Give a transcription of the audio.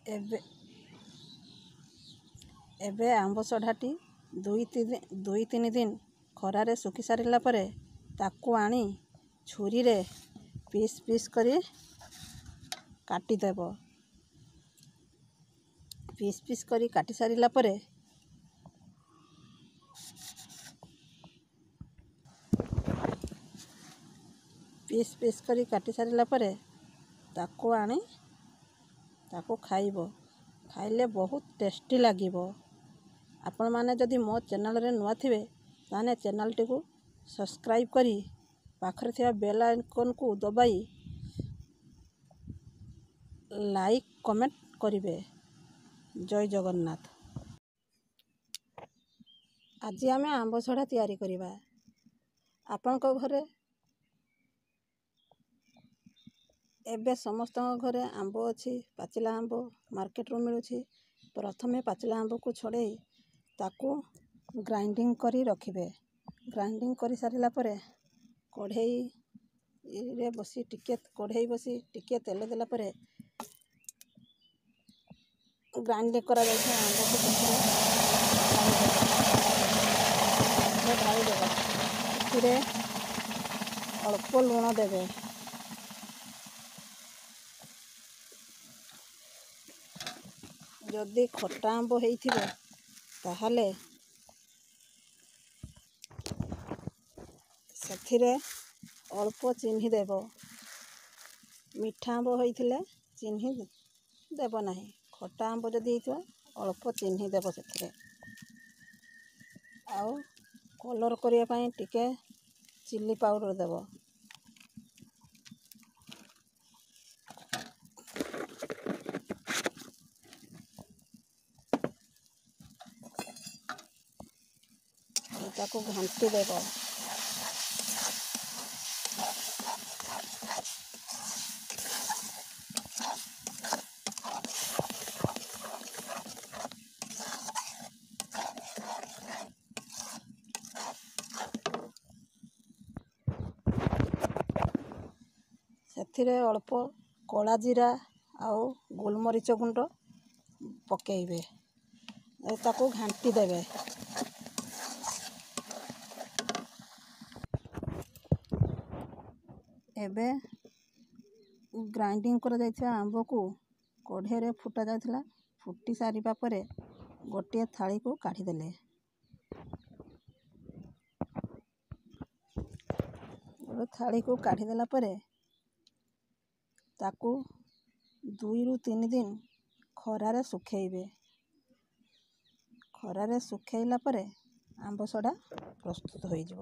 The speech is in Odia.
ଏବେ ଏବେ ଆମ୍ବ ସଢ଼ାଟି 2-3 ଦିନ ଖରାରେ ଶୁଖି ସାରିଲା ପରେ ତାକୁ ଆଣି ଛୁରୀରେ ପିସ୍ ପିସ୍ କରି କାଟିଦେବ। ପିସ୍ ପିସ୍ କରି କାଟି ସାରିଲା ପରେ ପିସ୍ ପିସ୍ କରି କାଟି ସାରିଲା ପରେ ତାକୁ ଆଣି ତାକୁ ଖାଇବ। ଖାଇଲେ ବହୁତ ଟେଷ୍ଟି ଲାଗିବ। ଆପଣମାନେ ଯଦି ମୋ ଚ୍ୟାନେଲରେ ନୂଆ ଥିବେ, ତାହେଲେ ଚ୍ୟାନେଲଟିକୁ ସବସ୍କ୍ରାଇବ୍ କରି ପାଖରେ ଥିବା ବେଲ୍ ଆଇକନ୍କୁ ଦବାଇ ଲାଇକ୍ କମେଣ୍ଟ କରିବେ। ଜୟ ଜଗନ୍ନାଥ। ଆଜି ଆମେ ଆମ୍ବ ସଢ଼ା ତିଆରି କରିବା। ଆପଣଙ୍କ ଘରେ ଏବେ ସମସ୍ତଙ୍କ ଘରେ ଆମ୍ବ ଅଛି। ପାଚିଲା ଆମ୍ବ ମାର୍କେଟରୁ ମିଳୁଛି। ପ୍ରଥମେ ପାଚିଲା ଆମ୍ବକୁ ଛଡ଼େଇ ତାକୁ ଗ୍ରାଇଣ୍ଡିଙ୍ଗ କରି ରଖିବେ। ଗ୍ରାଇଣ୍ଡିଙ୍ଗ କରିସାରିଲା ପରେ କଢ଼େଇରେ ବସି ଟିକେ କଢ଼େଇ ବସି ଟିକିଏ ତେଲ ଦେଲା ପରେ ଗ୍ରାଇଣ୍ଡିଙ୍ଗ କରାଯାଇଥିବା ଆମ୍ବକୁ ସେଥିରେ ଢାଳିଦେବେ। ସେଥିରେ ଅଳ୍ପ ଲୁଣ ଦେବେ। ଯଦି ଖଟା ଆମ୍ବ ହେଇଥିବ, ତାହେଲେ ସେଥିରେ ଅଳ୍ପ ଚିନି ଦେବ। ମିଠା ଆମ୍ବ ହୋଇଥିଲେ ଚିନି ଦେବ ନାହିଁ। ଖଟା ଆମ୍ବ ଯଦି ହେଇଥିବ, ଅଳ୍ପ ଚିନି ଦେବ ସେଥିରେ। ଆଉ କଲର୍ କରିବା ପାଇଁ ଟିକେ ଚିଲି ପାଉଡ଼ର ଦେବ। ତାକୁ ଘାଣ୍ଟି ଦେବ। ସେଥିରେ ଅଳ୍ପ କଳା ଜିରା ଆଉ ଗୋଲମରିଚ ଗୁଣ୍ଡ ପକାଇବେ, ତାକୁ ଘାଣ୍ଟି ଦେବେ। ଏବେ ଗ୍ରାଇଣ୍ଡିଙ୍ଗ କରାଯାଇଥିବା ଆମ୍ବକୁ କଢ଼େଇରେ ଫୁଟା ଯାଉଥିଲା। ଫୁଟି ସାରିବା ପରେ ଗୋଟିଏ ଥାଳିକୁ କାଢ଼ିଦେଲେ। ଥାଳିକୁ କାଢ଼ିଦେଲା ପରେ ତାକୁ 2ରୁ 3 ଦିନ ଖରାରେ ଶୁଖେଇବେ। ଖରାରେ ଶୁଖେଇଲା ପରେ ଆମ୍ବ ସଢ଼ା ପ୍ରସ୍ତୁତ ହୋଇଯିବ।